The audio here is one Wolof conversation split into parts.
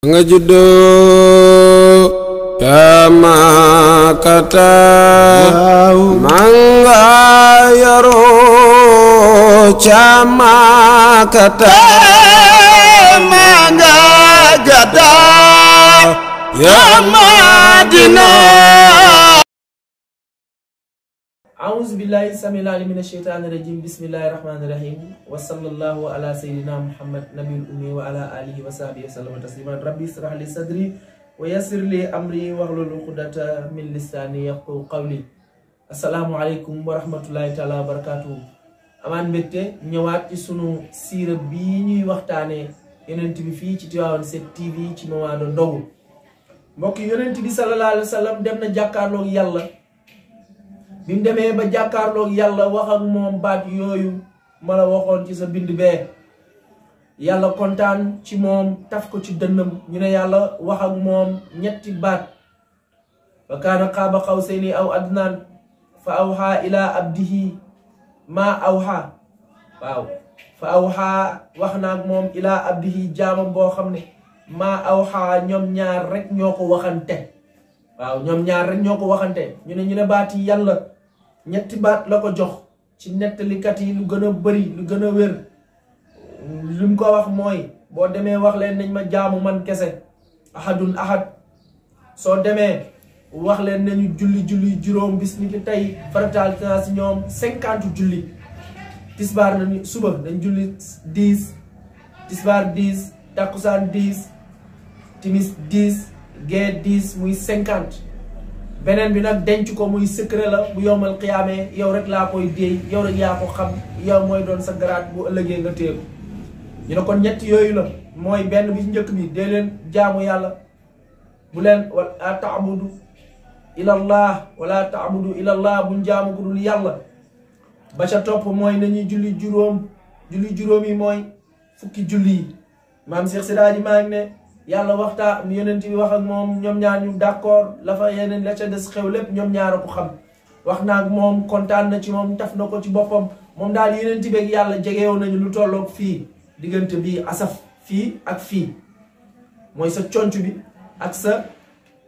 nga juddoo ca Makata manga yaroo ca Makata manga gada ya Madina. A'udzu billahi samil alim minash shaitanir rajim. Bismillahirrahmanirrahim. Wa sallallahu ala sayyidina Muhammad nabiyil ummi wa ala alihi wa sahbihi wa sallam tasliman. Rabbi israh li sadri wa yassir li amri wahlul 'uqdatan min lisani yafqahu qawli. Assalamu alaykum wa rahmatullahi ta'ala wa barakatuh. Amaan mbégte ñëwaat ci sunu siira bi ñuy waxtaane yonent bi fii ci Tivaouane 7 TV ci moment de ndogu. Mbokk yonent bi sallallahu alayhi wa sallam dem na jàkkaarloog yàlla. bi mu demee ba jàkkaarloog yàlla wax ak moom baat yooyu ma la waxoon ci sa bind bee yàlla kontaan ci moom taf ko ci dënnam ñu ne yàlla wax ak moom ñetti baat fa kaana qaaba qawsayni aw adnaan fa awhaa ila abdihi maa awhaa waaw fa awhaa wax na ak moom ila abdihi jaamam boo xam ne maa awhaa ñoom ñaar rek ñoo ko waxante waaw ñoom ñaar rek ñoo ko waxante ñu ne baati yàlla ñetti baat la ko jox ci nettalikat yi lu gën a bëri lu gën a wér li mu ko wax mooy boo demee wax leen nañ ma jaamu man kese ahadun ahad soo demee wax leen nañu julli juróom bis ni ki tey farataal naa si ñoom 50 julli tisbaar nañu suba dañ julli 10 tisbaar 10 takkusaan 10 timis 10 gee 10 muy 50 beneen bi nag denc ko muy secret la bu yombal xiyaamee yow rek laa koy déey yow rek yaa ko xam yow mooy doon sa garaat bu ëllëgee nga téeku ñu ne kon ñett yooyu la mooy benn bi ci njëkk bi dee leen jaamu yàlla bu leen wala taabudu ilallah wala taabudu ilallah buñ jaamu ku dul yàlla ba ca topp mooy nañuy julli juróom yi mooy fukki julli yi maam Cheikh Sidaji maa ngi ne yàlla waxtaan yonent bi wax ak moom ñoom ñaar ñu d'accord la fa yeneen la ca des xew lépp ñoom ñaar a ko xam wax na ak moom kontaan na ci moom taf na ko ci boppam moom daal yonent bi ak yàlla jegewoon nañu lu tolloog fii diggante bi asaf fii ak fii mooy sa conc bi ak sa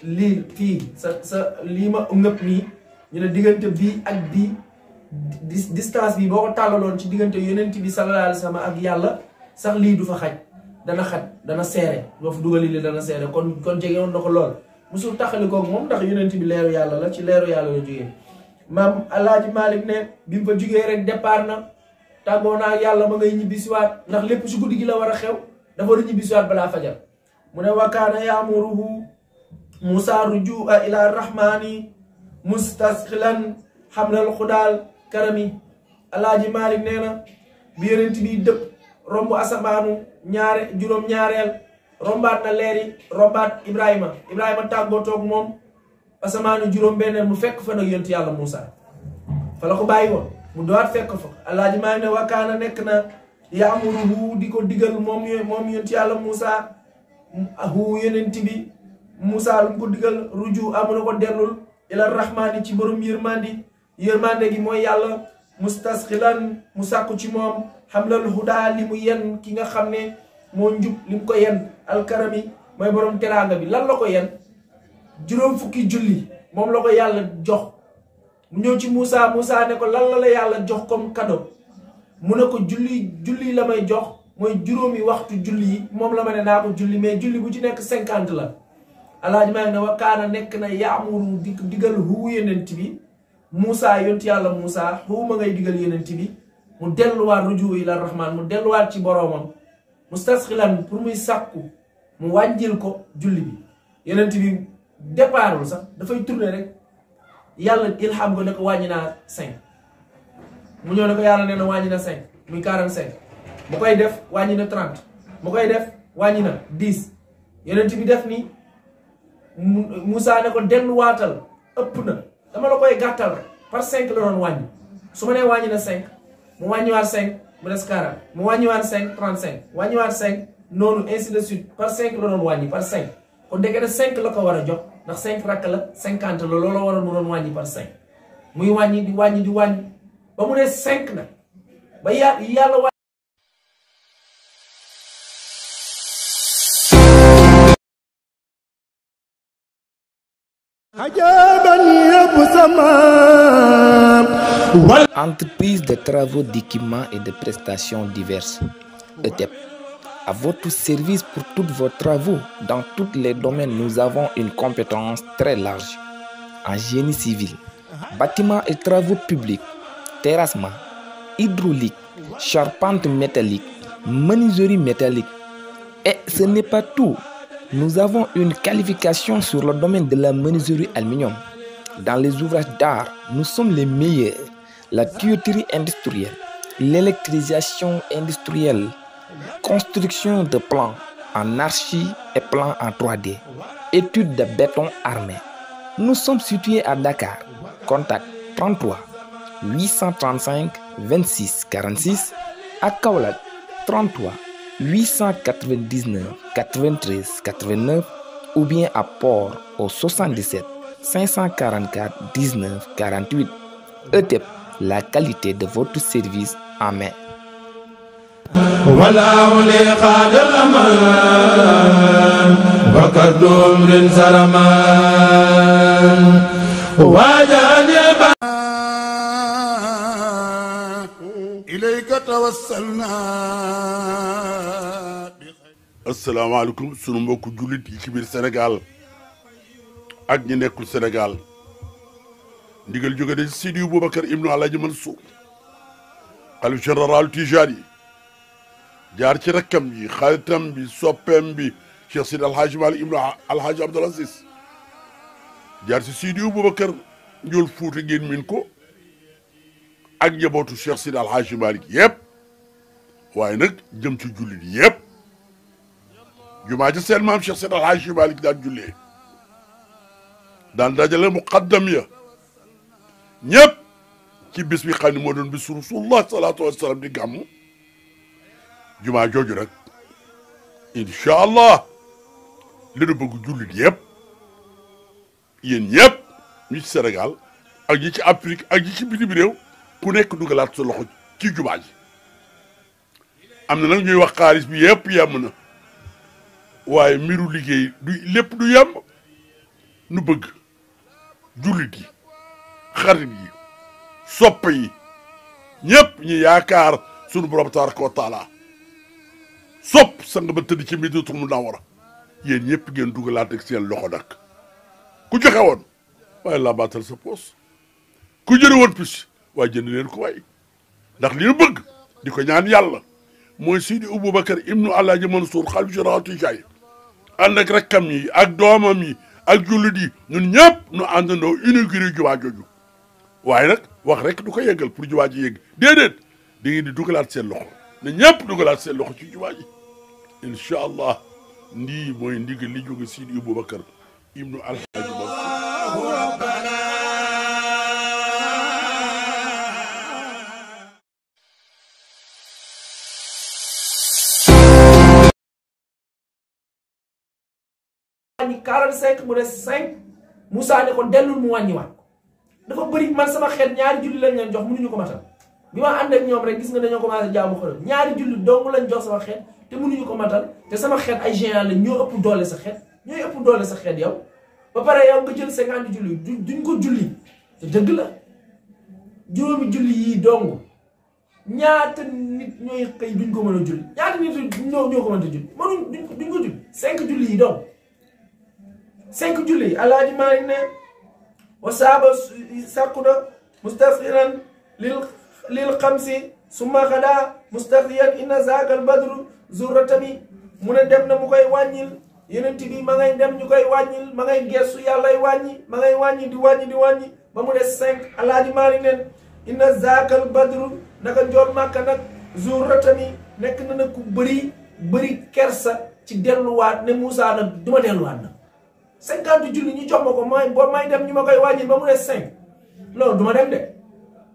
lii fii sa lii ma ngëpp nii ñu ne diggante bii ak bii distance bi boo ko tàllaloon ci diggante yonent bi sallallahu alayhi wa sallam ak yàlla sax lii du fa xaj dana xat dana seere boo fa dugali li dana seere kon jege woon na ko lool musul taxalikoog moom ndax yonent bi leeru yàlla la ci leeru yàlla la jógee maam Alaaji Malik ne bi mu fa jugee rek départ na tàggoo naa ak yàlla ma ngay ñibbisiwaat ndax lépp si guddi gi la war a xew dafa war a ñibbisiwaat balaa fajar mu ne wakaana yaamuruhu Musa rujua ila rahmani mustasxilan xamlal xudaal karami Alaaji Malik nee na bi yonent bi dëpp romb asamaanu juróom-ñaareel rombaat na leeri rombaat Ibrahima tàggoo toog moom asamaanu juróom-benneel mu fekk fa nag yonent yàlla Moussa fa la ko bàyyi woon mu dowaat fekk fa Alaaji maa ne wakaana nekk na yaamuruhu di ko digal moom yonent yàlla Moussa hu yonent bi Moussa lu mu ko digal ruju amu na ko dellul ila rahmaani ci borom yërmande gi mooy yàlla mustasxilan mu sàkku ci moom xamlal huda li mu yen ki nga xam ne moo njub li mu ko yen alkarami mooy borom teraanga bi lan la ko yen juróom fukki julli moom la ko yàlla jox mu ñëw ci Moussa ne ko lan la yàlla jox comme cadeau mu ne ko julli la may jox mooy juróomi waxtu julli yi moom la ma ne naa ko julli mais julli bu ci nekk 50 la Alaaji maa ngi ne wakaana nekk na yaamuru di digal hu yonent bi Moussa yonent yàlla Moussa hu ma ngay digal yonent bi mu delluwaat ruju ila rahman mu delluwaat ci boroomam mustasxilan pour muy sàkku mu wàññil ko julli bi yonent bi départul sax dafay tourner rek yàlla ilham ko ne ko wàññi naa 5 mu ñëw ne ko yàlla nee na wàññi na 5 muy 45 mu koy def wàññi na 30 mu koy def wàññi na 10 yonent bi def ni Moussa ne ko delluwaatal ëpp na dama la koy gàttal rek par 5 la doon wàññi su ma nee wàññi na 5 mu wàññiwaat 5 mu des 40 mu wàññiwaat 5 35 wàññiwaat 5 noonu ainsi de suite par 5 la doon wàññi par 5 kon dégg na 5 la ko war a jox ndax 5 rakk la 50 la loolu la waroon mu doon wàññi par 5 muy wàññi di wàññi ba mu ne 5 nag ba yàlla Entreprise de travaux d'équipement et de prestations diverses. ETEP. À votre service pour tous vos travaux. Dans tous les domaines, nous avons une compétence très large. En génie civil, bâtiments et travaux publics, terrassement, hydraulique, charpente métallique, menuiserie métallique. Et ce n'est pas tout. Nous avons une qualification sur le domaine de la menuiserie aluminium. Dans les ouvrages d'art, nous sommes les meilleurs. La tuyauterie industrielle, l'électrisation industrielle, construction de plans en archi et plans en 3D, études de béton armé. Nous sommes situés à Dakar. Contact 33 835 26 46 à Kaolack 33 899 93 89 ou bien à Port au 77 544 19 48. ETEP, la qualité de votre service en main. asalaamaaleykum sunu mbokku jullit yi ci biir Sénégal ak ñi nekkul Sénégal ndigal jóge de Sidi Boubacar ibnu Alaaji Mansour xalif général Tijani jaar ci rakkam yi xaritam bi soppeem bi Cheikh Sidi Alhaji Malick ibnu Alhaji Abdoul Aziz jaar ci Sidi Boubacar njool Fuuta ngeen min ko ak njabootu Cheikh Sidi Alhaji Malick yëpp waaye nag jëm ci jullit yëpp jumaa ji seen maam Cheikh Sidi Alhaji Malick daan jullee daan dajale muqaddam ya ñëpp ci bis bi xam ne moo doon bis rasulullah salaatu wasalaam di gàmmu jumaa jooju rek incha allah li nu bëgg jullit yëpp yéen ñëpp ñi ci Sénégal ak ñi ci Afrique ak ñi ci bitim réew ku nekk dugalaat sa loxo ci jumaa ji am na nag ñuy wax xaalis bi yëpp yem na waaye mbiru liggéey du lépp du yem nu bëgg jullit yi xarit yi soppe yi ñëpp ñi yaakaar sunu borom tabaraka wa taala sopp sang ba tëdd ci Madinatul Munawwara yéen ñëpp ngeen dugalaat ak seen loxo nag ku joxe woon waaye laa baatal sa poos ku jëri woon pis waaye jënd leen ko waay ndax li ñu bëgg di ko ñaan yàlla mooy Sidi Boubacar ibnu Alaaji Mansour xalif général Tijani ànd ak rakkam yi ak doomam yi ak jullit yi ñun ñëpp nu àndandoo inauguré jumaa jooju waaye nag wax rek du ko yeggal pour jumaa ji yegg déedéet da ngeen di dugalaat seen loxo ne ñëpp dugalaat seen loxo ci jumaa ji incha allah ndii mooy ndigal li jóge Sidi Boubacar ibnu Alhaji Mansour. wàññi 45 mu des 5 Moussa ne ko dellul mu wàññiwaat ko dafa bëri man sama xeet ñaari julli lañ leen jox mënuñu ko matal bi ma ànd ak ñoom rek gis nga dañoo commencé jaamu xërëm ñaari julli dong lañ jox sama xeet te mënuñu ko matal te sama xeet ay géant lañ ñoo ëpp doole sa xeet ñooy ëpp doole sa xeet yow ba pare yow nga jël 50 julli duñ ko julli te dëgg la juróomi julli yii dong ñaata nit ñooy xëy duñ ko mën a julli ñaata nit ñoo ko mën a julli mënuñ duñ ko julli 5 julli yi dong 5 julli Alaaji Maalik ne wasaaba sàkkuda mustafiran lil xamsi summa xada mustafiyan inna zaakal badru zurratami mu ne dem na mu koy wàññil yeneen bi ma ngay dem ñu koy wàññil ma ngay gestu yàllay wàññi ma ngay wàññi di wàññi ba mu des 5 Alaaji Maalik ne inna zaakal badru naka njool màkka nag zurratami nekk na nag ku bëri kersa ci delluwaat ne Moussa nag duma delluwaat nag 50 julli ñu jox ma ko may dem ñu ma koy wàññil ba mu des 5 loolu duma dem de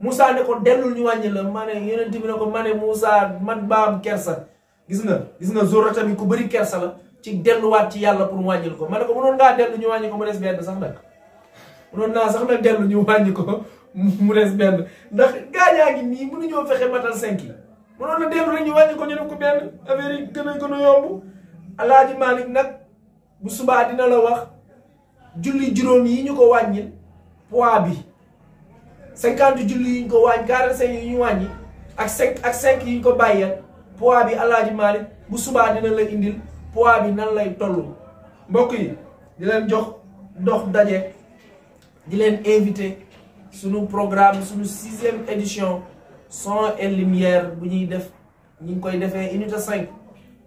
Moussa ne ko dellul ñu wàññil la ma ne yeneen bi ne ko ma ne Moussa man baam kersa gis nga Zora tamit ku bëri kersa la ci delluwaat ci yàlla pour mu wàññil ko ma ne ko mënoon ngaa dellu ñu wàññi ko mu des benn sax nag mënoon naa sax nag dellu ñu wàññi ko mu des benn ndax gaañaa ngi nii mënuñoo fexe matal 5 yi mënoon na dellu rek ñu wàññi ko ñu def ko benn affaire yi gën a yomb Alaaji Maalik nag bu subaa dina la wax julli juróom yi ñu ko wàññil poids bi 50 julli yi ñu ko wàññ 45 yi ñu wàññi ak 5 yi ñu ko bàyyeel poids bi Alaaji Malick bu subaa dina la indil poids bi nan lay toll. mbokk yi di leen jox dox daje di leen invité sunu programme sunu 6e édition son et lumière bu ñuy def ñu ngi koy defee unité 5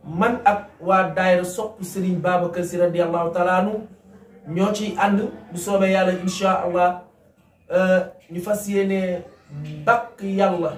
man ak waa daayira sopp Serigne Babacar Sy radiyallahu taala anhu ñoo ciy ànd bu soobee yàlla incha allah ñu fas yéene bakk yàlla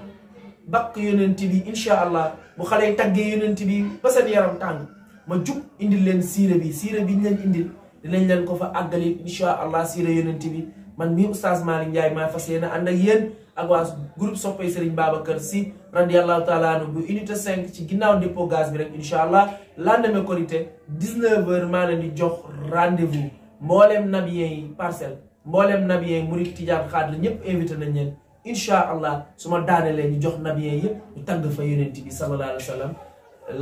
bakk yonent bi incha allah bu xale yi taggee yonent bi ba seen yaram tàng ma jug indil leen siire bi ñu leen indil dinañ leen ko fa àggali incha allah siire yonent bi man mii oustaz Malick Ndiaye maa fas yéene ànd ak yéen ak waa groupe soppay Serigne Babacar Sy radiyallahu taala anhu bu unité 5 ci ginnaaw dépôt gaz bi rek incha allah lendemain Korité 19h maa leen di jox rendez-vous mboolem nabiyeen yi parcelle mboolem nabiyeen yi murid tijaan xaadir ñëpp invité nañ leen incha allah su ma daanelee ñu jox nabiyeen yëpp ñu tagg fa yonent bi sallallahu alayhi wa sallam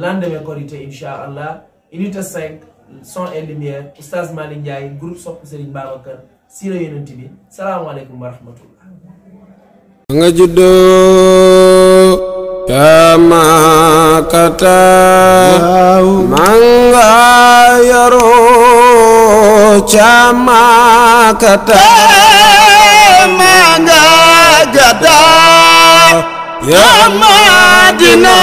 lendemain Korité incha allah unité 5 son et lumière oustaz Malick Ndiaye groupe sopp Serigne Babacar siira yonent bi salaamaaleykum wa rahmatullah nga juddoo ca Makata manga yaroo ca Makata manga gada ya Madina